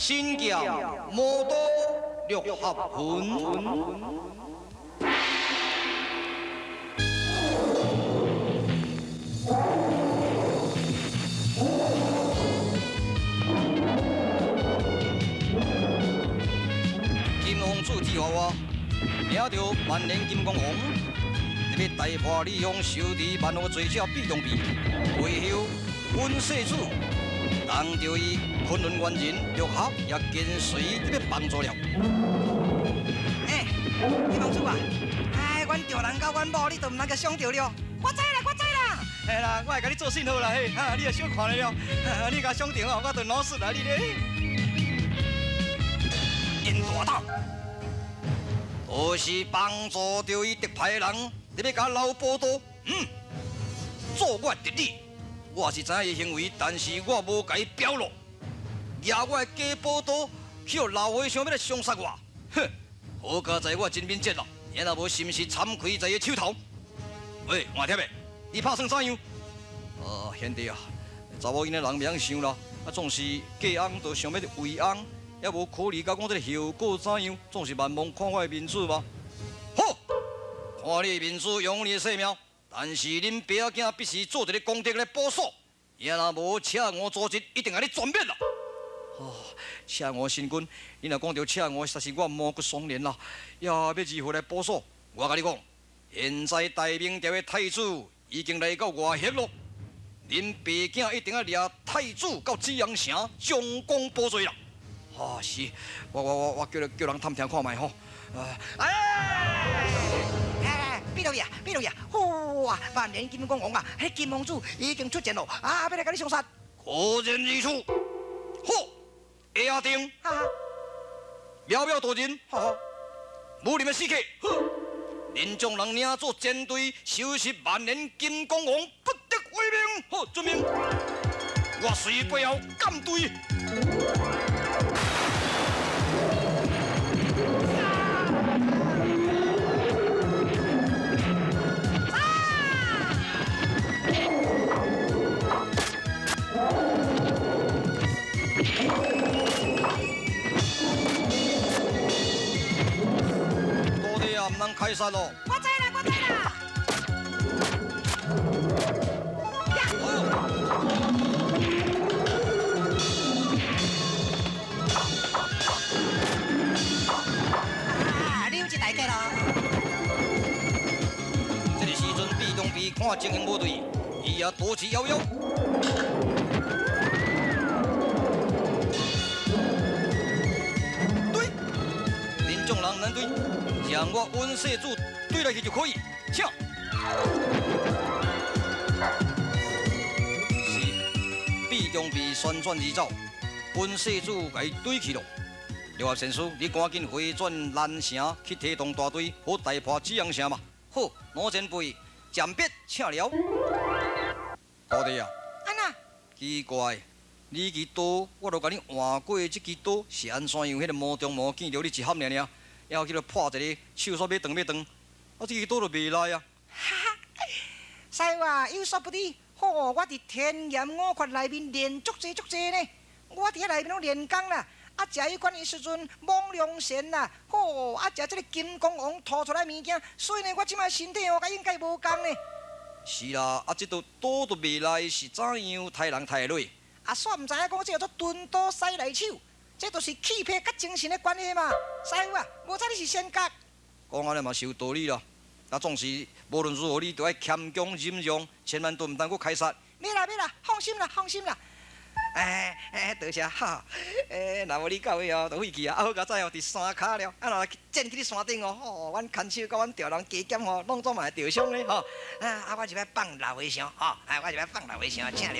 神剑魔刀六合魂。金王子计划我领著万年金刚王，伫欲大破李勇收伫万恶罪者毕中臂，背后阮世子当著伊昆仑猿人六合也跟随伫欲帮助了。欸，金王子啊，哎，阮丈人佮阮某，你都毋通共伤著了。我知啦，我知啦。嘿啦，我會共你做信號啦，嘿，哈，你也小看了，你共傷著哦，我就惱死啦你咧。因大胆，就是幫助著伊特派人，伫欲共老寶刀，做我的侄女，我是知影伊行為，但是我無共伊表露，舉我的假寶刀去予老和尚欲來傷殺我，哼，好佳哉我真敏捷啦，也若無是毋是慚愧在伊手頭？喂，換帖的，你拍算怎樣？啊，賢弟啊，查某囡仔人袂曉想啦，啊，總是嫁翁就想欲為翁，也無考慮到講這個後果怎樣，總是萬望看我的面子吧。好，看你的面子，用你的性命，但是恁爸仔囝必須做一個功德來補數，也若無赤吳組織一定共你全滅啦。哦，赤吳神君，你若講著赤吳，實是我毛骨悚然啦。也欲如何來補數？我共你講，現在大明朝的太子已經來到外縣咯，恁爸囝一定愛掠太子到紫陽城將功補罪啦。啊，是，我叫人探聽看覓吼。哎，哎，畢老爺，畢老爺，哇，萬年金剛王啊，彼金王子已經出戰咯，啊，欲來共你相殺。果然如此。好，下定。苗苗大人，好，武林的死客，恁眾人領做戰隊，收拾萬年金剛王，不得違命。好，遵命。我隨背後艦隊。徒弟啊，毋通開殺咯！我知啦，我知啦。啊，你有一大計咯！這個時陣，畢東比看情形無對，伊也躲起夭夭。對，恁眾人難對，讓我阮世主對來去就可以，請。是，畢中比旋轉而走，阮世主共伊對去咯。劉合仙師，你趕緊回轉南城去提動大隊，好大破紫陽城嘛。好，老前輩，暫別請了。徒弟啊，按怎？奇怪，你支刀我都共你換過，這支刀是按怎樣？彼个魔中魔見著你一合爾爾，然後去著破一个手煞欲斷欲斷，啊，這支刀就袂來啊！哈哈，師傅啊，有所不知，吼，我佇天岩五窟內面練足濟足濟呢，我佇遐內面攏練功啦。啊，食彼款的時陣猛龍仙啦，吼，啊，食這个金剛王吐出來物件，所以呢，我這擺身體哦，佮應該無仝呢。是啦，啊，這道刀都袂來，是怎樣刣人刣落？啊，煞毋知影講這叫做鈍刀使來手，這就是氣魄佮精神的關係嘛。師傅啊，無彩你是仙覺。講按呢嘛是有道理啦。啊，總是無論如何，你都愛謙恭忍讓，千萬都毋通閣開殺。免啦免啦，放心啦放心啦。哎哎，多謝哈！哎，若無你到位哦，就廢去啊！啊好佳哉哦，佇山跤了，啊若戰去山頂哦，吼，阮牽手佮阮丈人加減吼，攏總嘛會著傷咧吼。啊啊，我就欲放老和尚吼，哎，我就欲放老和尚，請了。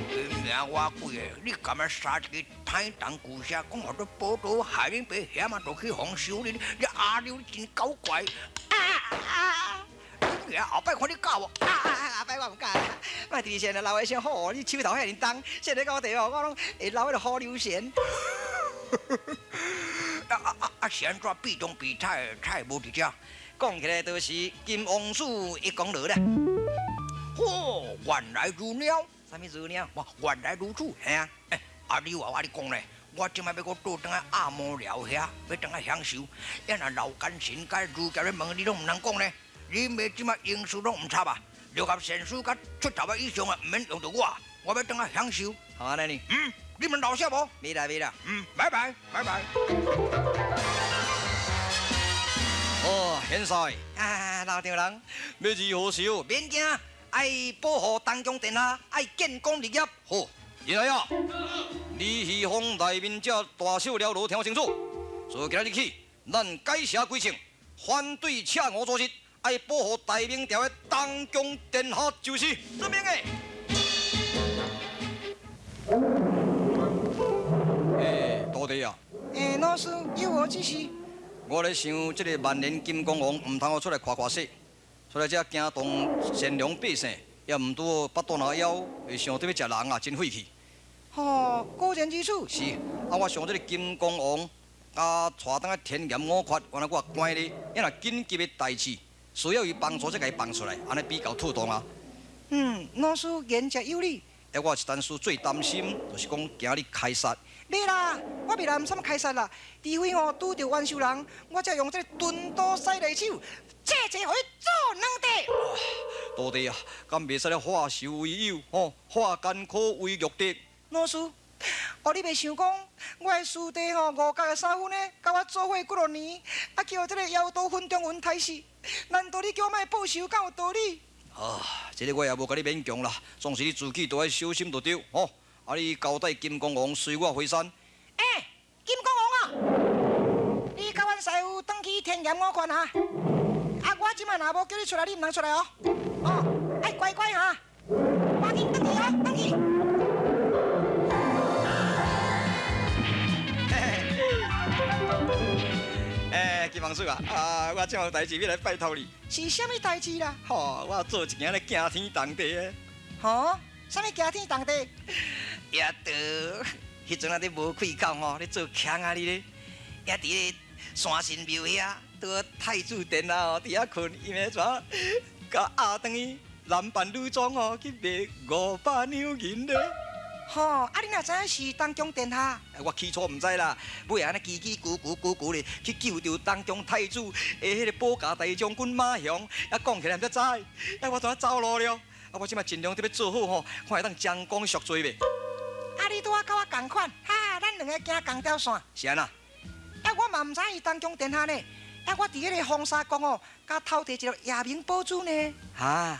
你名偌貴的，你甘欲殺一個歹童舊聲，講予做寶刀害恁爸遐嘛，就去予收恁，你阿牛真搞怪！啊啊！你後擺看你敢無？啊啊！後擺我毋敢啦，莫直線啊，老和尚好，你手頭遐爾重，現在到我地哦，我攏會流彼个雨流涎。啊啊啊！啊是按怎變東變菜，菜無佇遮？講起來就是金王子一功勞啦。好，哦，原來如了，啥物如了？哇，原來如此，嘿啊！欸，啊，你話我你講咧，我這擺欲閣倒轉來阿摩寮遐，欲轉來享受，啊若老奸神佮儒俠咧問你攏毋通講咧，你妹這擺英事攏毋插啊？六合仙師佮出頭仔以上啊，毋免用著我，我欲轉來享受。好按呢？嗯，你們老實無？袂啦袂啦。嗯，拜拜拜拜。哦，現在啊，老丈人，欲如何是好？免驚，愛保護東宮殿下，愛建功立業。好，進來啊！李希峰內面這大小繚羅聽清楚，自今日起，咱改邪歸正，反對赤吳組織，愛保護大明朝的東宮殿下就是。遵命的。欸，徒弟啊！欸，老師有何指示？我咧想，這个萬年金剛王毋通予出來誇誇勢，出來這驚動善良百姓，也毋拄好腹肚若枵，會想著欲食人啊，真費氣。吼，果然如此。是，啊，我想這个金剛王啊，帶轉來天嚴五訣，原來我關咧，也若緊急的代誌，需要伊幫助才共伊放出來，按呢比較妥當啊。嗯，老師言者有理。欸，我一但是最擔心，就是講驚你開殺。袂啦，我袂來毋啥開殺啦，除非吼拄著冤仇人，我才用這个鈍刀使內手，齊齊予伊做兩塊。徒弟啊，敢袂使咧化仇為友，吼，化干戈為玉帛。老師，哦，你袂想講，我的師弟吼五角的三分呢，佮我做伙幾落年，啊，去予這个妖刀分中雲刣死，難道你叫我莫報仇，敢有道理？啊，這个我也無共你勉強啦，總是你自己都愛小心就對，吼。啊，你交代金剛王隨我回山。欸，金剛王啊，你佮阮師傅轉去天嚴五訣啊！啊，我這擺若無叫你出來，你毋通出來哦。哦，愛乖乖哈，趕緊轉去哦，轉去。欸，金王子啊，啊，我這有代誌欲來拜託你。是啥物代誌啦？吼，我做一件咧驚天動地的。吼？啥物驚天動地？也著，彼陣啊，你無開口吼，咧做強啊你咧，也佇咧山神廟遐，拄太子殿下吼，佇遐睏，伊欲怎共押轉去男扮女裝吼，去賣500兩銀咧。吼，啊你哪知影是東宮殿下？我起初毋知啦，尾按呢嘰嘰咕咕咕咕咧去救著東宮太子的彼个保駕大將軍馬雄，啊講起來毋才知，啊我怎啊走路了？啊我這擺盡量佇欲做好吼，看會當將功贖罪袂？啊你拄仔佮我仝款，哈，咱兩个行仝條線。是按怎？啊我嘛毋知伊東宮殿下呢，啊我佇彼个風沙宮哦，共偷提一粒夜明寶珠呢。哈？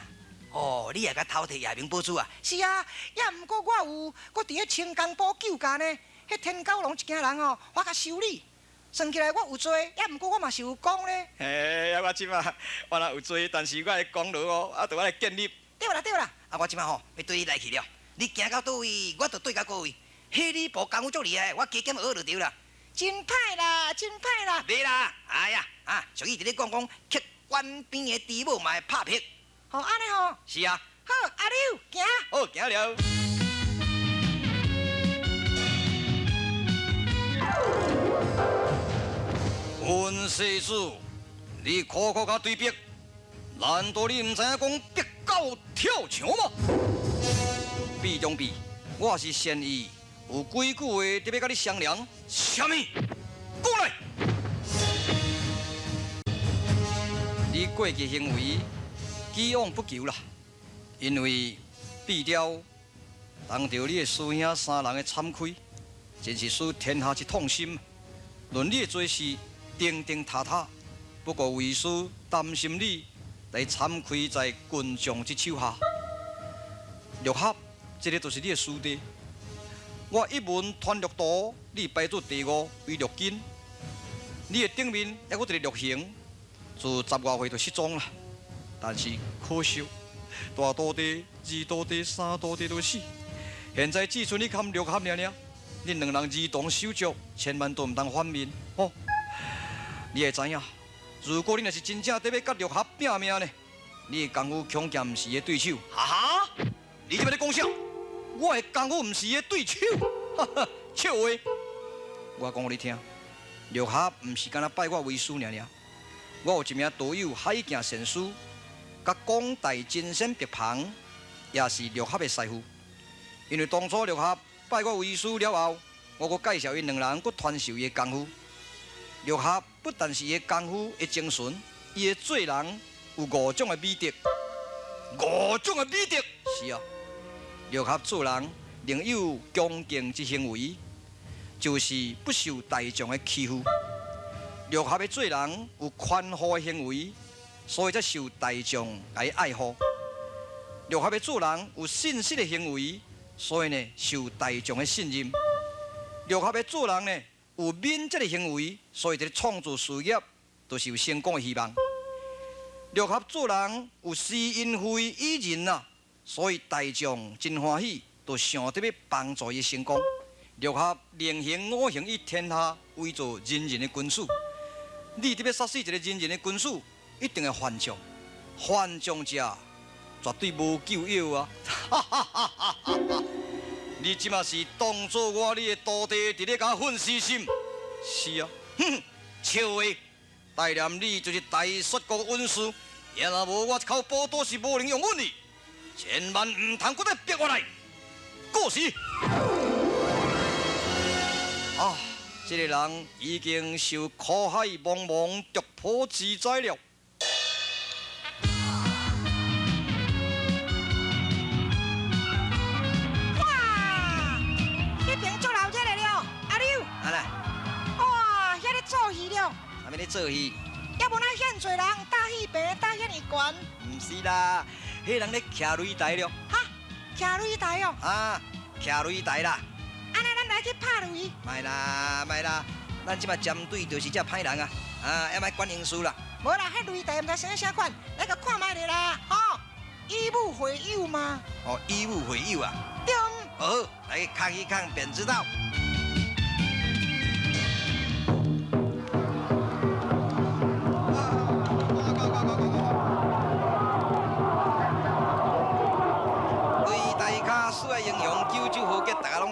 哦，你也共偷提夜明寶珠啊？是啊，也毋過我有，閣佇彼清江埔救駕呢。彼天狗龍一家人哦，我共修理，算起來我有罪，也毋過我嘛是有功呢。嘿，啊我這擺我若有罪，但是我的功勞哦，啊，著愛來建立。對啦對啦，啊我這擺吼欲對你來去了，你行到佗位，我就對到佗位。彼禮部功夫足厲害，我加減學就對啦。真歹啦，真歹啦。袂啦，哎呀，啊，俗語佇咧講講，客官邊的豬母嘛會拍屁。吼，按呢吼。是啊。好，阿柳，行。好，行了。溫世子，你苦苦共對逼，難道你毋知影講逼狗跳牆嗎？畢中畢，我是善意，有幾句話特欲佮你商量。啥物？講來。你過去行為既往不咎啦，因為畢雕當著你的師兄三人的慘虧，真是使天下之痛心。論你的做事，定定塌塌，不過為師擔心你來慘虧在群眾之手下。六合，這个就是你的師弟。我一門傳六徒，你排做第五為六根。你的頂面還閣一个六行，自10外歲就失蹤啦。但是可惜，大徒弟、二徒弟、三徒弟都死。現在只剩你含六合爾爾，恁兩人兒同手足，千萬都毋通反面吼。你會知影，如果你若是真正佇欲佮六合拼命呢，你的功夫恐驚毋是伊的對手。哈哈，你這擺咧講啥？我的功夫毋是伊的對手，哈哈，笑話。我講予你聽，六合毋是干焦拜我為師爾爾，我有一名道友海鏡仙師，佮廣大真仙白鵬也是六合的师父。因为当初六合拜我为师了后，我阁介绍𪜶两人，阁传授伊的功夫。六合不但是伊的功夫的精纯，伊的做人有五种的美德。五种的美德是啊，六合做人另有恭敬之行为，就是不受大众的欺负。六合的做人有宽厚的行为，所以才受大众来爱护。六合的做人有信实的行为，所以呢受大众的信任。六合的做人呢有敏捷的行为，所以伫咧创造事业都是有成功的希望。六合做人有施恩惠以仁啊，所以大众真欢喜，就想得欲帮助伊成功。六合能行五行以天下为做仁人的君子。你伫欲杀死一个仁人的君子，一定会犯将，犯将者绝对无救药啊！你这马是当作我你的徒弟伫咧共我分私心？是啊，哼，笑话！大念你就是大雪国恩师，也若无我一口宝刀是无能用阮的，千万毋通阁再逼我来。过时。啊，这个人已经受苦海茫茫毒波之灾了。哇，彼边足热闹的了，阿柳。啊来。哇，遐咧做戏了。啥物咧做戏？也无哪遐济人，搭戏棚搭遐尔悬。毋是啦，彼人咧徛擂台了。哈，徛擂台哦。啊，徛擂台啦。按呢，咱来去拍擂。莫啦，莫啦，咱这摆针对就是这歹人啊，啊，也莫管闲事啦。无啦，彼擂台毋知啥啥款，来共看觅咧啦，吼，以武会友嘛。哦，以武会友啊。对。好，来看一看便知道。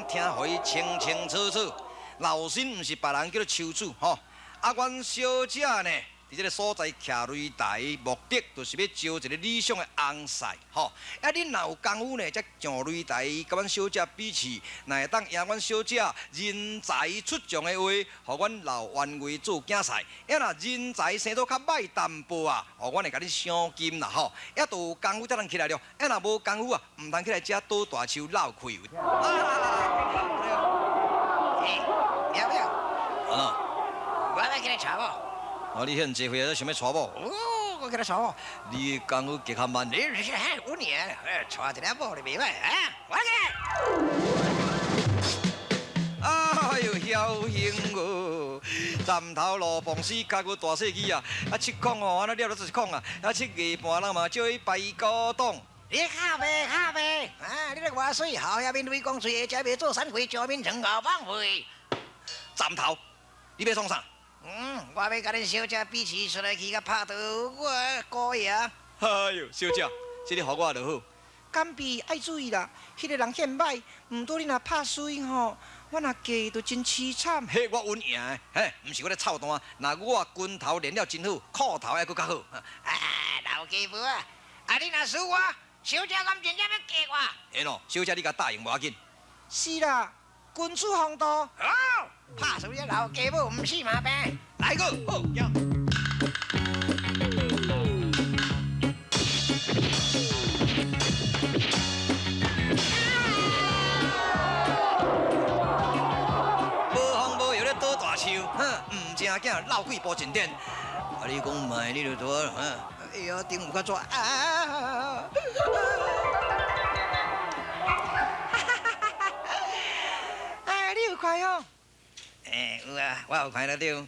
听予伊清清楚楚，老身毋是别人，叫做秋子吼。啊，阮小姐呢，伫这个所在徛擂台，目的就是欲招一个理想的翁婿吼。啊，恁若有功夫呢，才上擂台共阮小姐比试，若会当赢阮小姐人才出众的话，予阮老员外做囝婿。啊，若人才生做较歹淡薄啊，予阮会共你赏金啦吼。啊，都有功夫才能起来了，啊，若无功夫啊，毋通起来遮倒大树落气。要不要？啊！我欲起来娶某。啊！你遐济岁啊，想欲娶某？哦，我起来娶某。你功夫极较慢。你是五年，娶一个某就袂歹啊！我起来。哎呦，侥幸哦！站头路碰死较阁大细机啊！啊，七孔哦，按呢了了一孔啊！啊，七月半人嘛借伊排古董。你较袂较袂啊！你咧偌水，后遐面雷公喙，下遮袂做散会，上面床后放屁。站头，你欲创啥？嗯，我欲共恁小姐比试出来去共拍倒我姑爷。哎呦，小姐，这个予我就好。干比爱注意啦，彼个人现歹，毋过你若拍输伊吼，我若嫁伊就真凄惨。彼我稳赢的，嘿，毋是我咧臭蛋，若我拳头练了真好，裤头还阁较好。啊，老家母啊，啊你若输我，小姐敢真正欲嫁我？会咯，小姐你共答应无要紧。是啦，君子风度。好，拍输你老家母，毋死嘛病。来个，好，行。无风无雨咧倒大树，哼，毋正经落几步前点。啊，你讲莫，你就做，哼，哎呀，顶有较纸啊！哎，你有看哦？欸，有啊，我有看得到。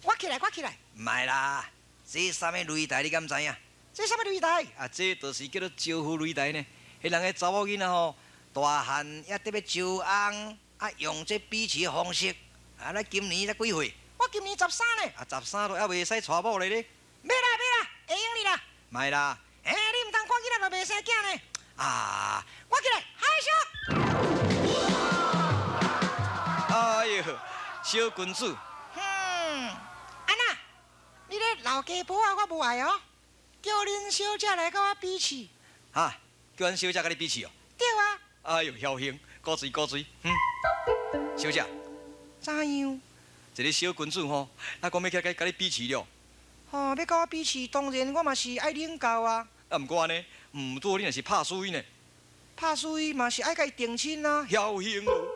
我起来，我起来。毋爱啦，这啥物擂台你敢知影？这啥物擂台？啊，这就是叫做招夫擂台呢。彼人个查某囡仔吼，大汉也特别招翁，啊，用这比试的方式。啊，咱今年才几岁？我今年13呢。啊，13都犹袂使娶某咧咧。欲啦欲啦，会用你啦。莫啦。欸，你毋通看囡仔就袂生囝呢。啊！我起来，海啸。哎呦，小君子。哼，安那，你咧老家婆啊，我无爱哦，叫恁小姐来佮我比试。哈，叫阮小姐佮你比试哦。对啊。哎哟，侥幸，古锥古锥，嗯，小姐。怎样？一个小君子吼，啊，讲欲起来佮你比试了。吼，欲佮我比试，当然我嘛是爱领教啊。啊，毋过按呢，毋拄你若是拍输伊呢？拍输伊嘛是爱佮伊定亲啊。侥幸哦，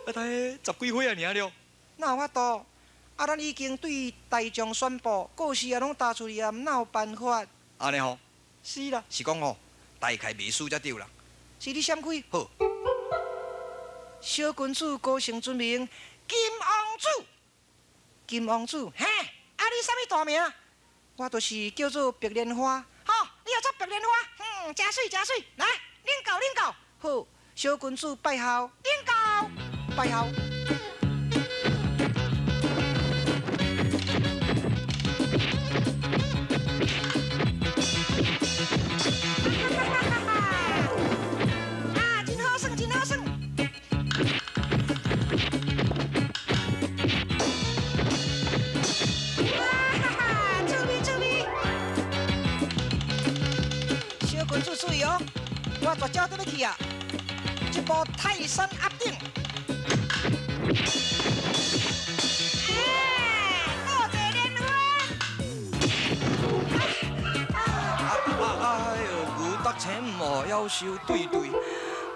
啊，才十几岁啊，尔了。哪有法度？啊，咱已经对大众宣布，告示也拢打出去啊，哪有办法？按呢吼？是啦。是讲吼，大概袂输才对啦。是你闪开。好。小君子高姓尊名，金王子。金王子，嘿，啊你啥物大名？我就是叫做白莲花。好，你叫做白莲花，嗯，真媠真媠。来，领教领教。好，小君子拜孝，领教拜孝。我绝招都欲去啊！这部泰山压顶，哎，倒坐莲花。哎呦，牛得青哦，夭寿对对。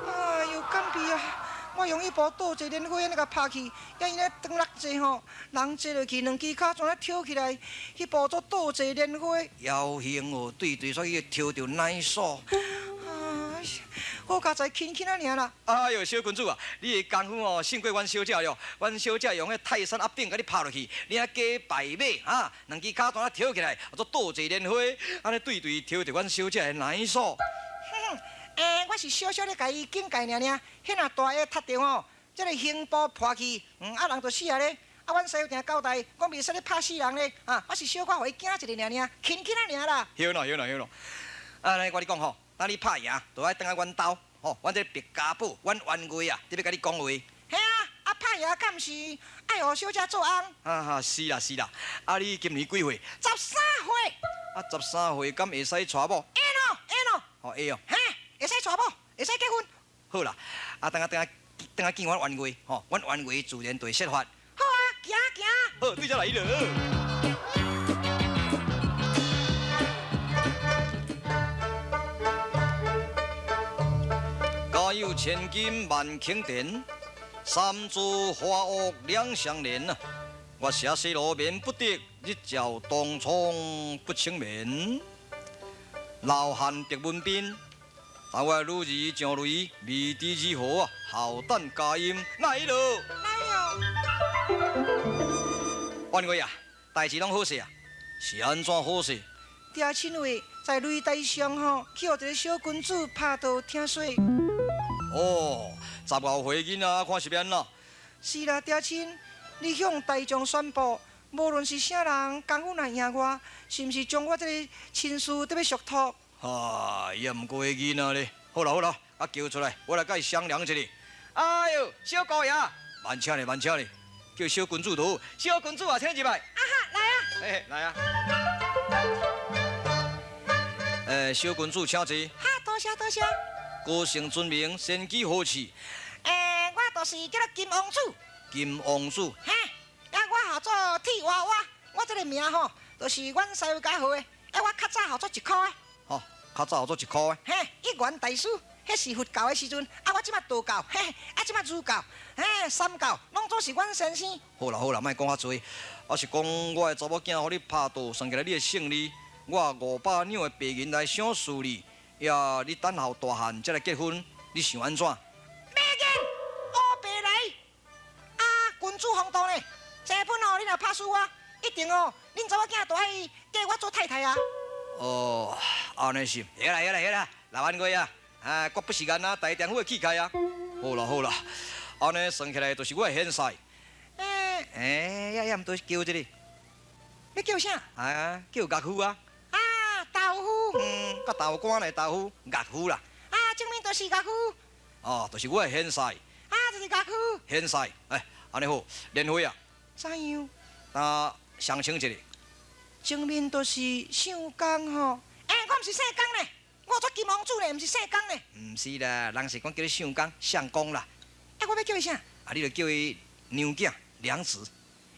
哎呦，干比啊！我用彼部倒坐莲花按呢共拍去，也因咧转落坐吼，人坐落去，两支跤全咧挑起来，彼部做倒坐莲花。夭幸哦，对对，煞去挑著奶素。好佳哉，轻轻仔尔啦。哎呦，小君子啊，你的功夫哦，胜过阮小姐了。阮小姐用彼泰山压顶共你拍落去，你啊假败马哈，两支跤全啊挑起来，做倒坐莲花，按呢对对挑著阮小姐的奶素。哼哼，欸，我是小小咧共伊警戒尔尔，彼若大下踢著吼，这个刑部破去，啊人就死啊咧。啊，阮师傅定交代，讲袂使咧拍死人咧，啊，我是小可予伊惊一下尔尔，轻轻仔尔啦。晓咯，晓咯，晓咯。啊，按呢我你讲吼，等你拍赢，就爱转来阮兜，吼，阮这个白家宝，阮冤家啊，得欲佮你讲话。嘿啊，啊拍赢敢毋是爱予小姐做翁？啊哈，是啦是啦。啊，你今年几岁？ 13岁。啊，13岁敢会使娶某？会咯，会咯。哦，会哦。嘿，会使娶某，会使结婚。好啦，啊，等下等下等下见阮冤家，吼，阮冤家自然就会设法。好啊，行行。好，对遮来了。家有千金万顷田，三株花屋两相连啊！我写西路免不得，日照东窗不清眠。老汉白文斌，但我女儿上雷，未知如何啊？好等佳音来咯！来哦！冤家啊，代志拢好势啊？是按怎好势？爹亲话，在擂台上吼，去予一个小君子拍倒，听说。哦，15岁囡仔看是欲按怎？是啦，爹亲，你向大众宣布，无论是啥人，功夫若赢我，是毋是将我这个亲事得欲嘱托？啊，也毋过彼囡仔咧。好啦好啦，啊叫出来，我来佮伊商量一下。哎呦，小姑爷，慢请咧慢请咧，叫小君子头，小君子啊，请入来。啊哈，来啊！嘿，来啊！小君子请坐。哈，多谢多谢。高姓尊名，先居何处？欸，我就是叫做金王子。金王子。嘿，啊，我号做铁娃娃，我这个名吼，就是阮师父教号的。啊，我较早号做一箍的。吼，较早号做一箍的。嘿，一元大师，彼是佛教的时阵，啊，我这摆道教，嘿，啊，这摆儒教，嘿，三教，拢总是阮先生。好啦好啦，莫讲遐济，啊是讲我的查某囝予你拍倒，算起来你的胜利，我500两的白银来赏赐你。呀，你等候大汉才来结婚，你想按怎？白银，乌白来。啊，君子风度呢？这本哦，你若拍输我，一定哦，恁查某囝都爱嫁我做太太啊。哦，按呢是，好啦好啦好啦，老冤家啊，啊，绝不是囡仔，大丈夫的气概啊。好啦好啦，按呢算起来就是我的现世。欸，欸，也毋对，叫这个。欲叫啥？啊，叫岳父啊。啊，豆腐。嗯，佮豆干的豆腐，岳父啦。啊，正面就是岳父。哦，就是我的现世。啊，就是岳父。现世，哎，按呢好，莲花啊。怎样？啊，相称一下。正面就是姓江吼。欸，我毋是姓江呢，我做金王子呢，毋是姓江呢。毋是啦，人是講叫你相公相公啦。啊，我欲叫伊啥？啊，你就叫伊娘囝娘子。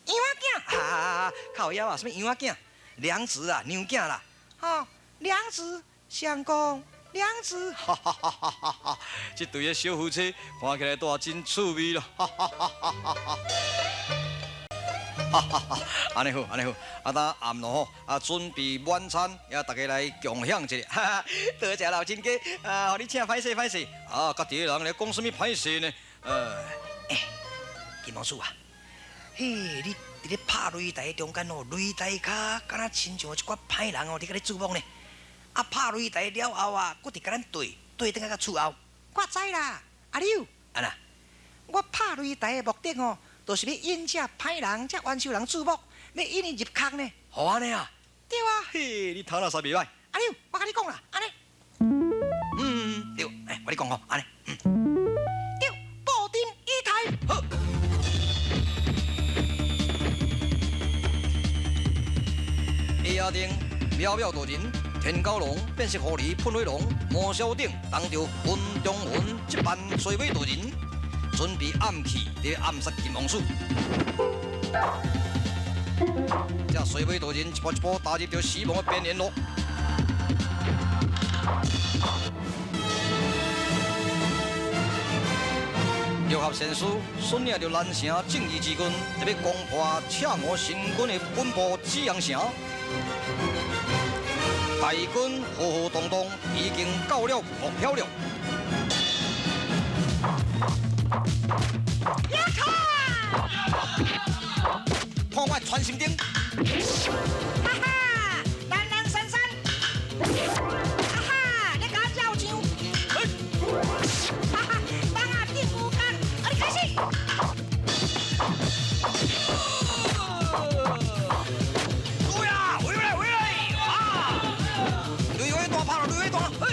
羊仔囝。啊，靠腰啊，啥物羊仔囝？娘子啊，娘囝啦。吼，娘子相公，娘子。哈哈哈哈哈！這對个小夫妻看起來都真趣味咯。哈哈哈哈哈！哈哈哈！按呢好，按呢好，啊，等暗暝吼，啊，準備晚餐，也大家來共享一下。哈哈，多謝老親家，啊，予你請歹勢歹勢。啊，家己的人咧講啥物歹勢呢？欸，金毛鼠啊，嘿，你佇咧拍擂台中間哦，擂台跤敢若親像一寡歹人哦，佇共你注目呢。啊，拍擂台了後啊，閣佇共咱對對轉來到厝後。我知啦，阿柳，按怎？我拍擂台的目的哦，就是欲引這歹人、這冤仇人注目，欲引伊入坑呢。予按呢啊？對啊。嘿，你頭腦煞袂䆀。阿柳，我共你講啦，按呢。嗯，對，欸，我共你講吼，按呢。嗯。對，布陣以待。好。下定渺渺道人，天狗龍變色狐狸噴火龍，魔簫頂當著雲中雲這班衰尾道人，準備暗器佇暗殺金王子。這衰尾道人一步一步踏入著死亡的邊緣咯。六合仙師率領著南城正義之軍，欲攻破赤魔神軍的本部紫陽城。大軍浩浩蕩蕩已經到了目標了。破我傳心釘！哈哈，懶懶散散！哈哈，你共我照相！哈哈，幫啊定無工，啊你開始！對啊，回來回來！啊，雷火大拍咯，雷火大！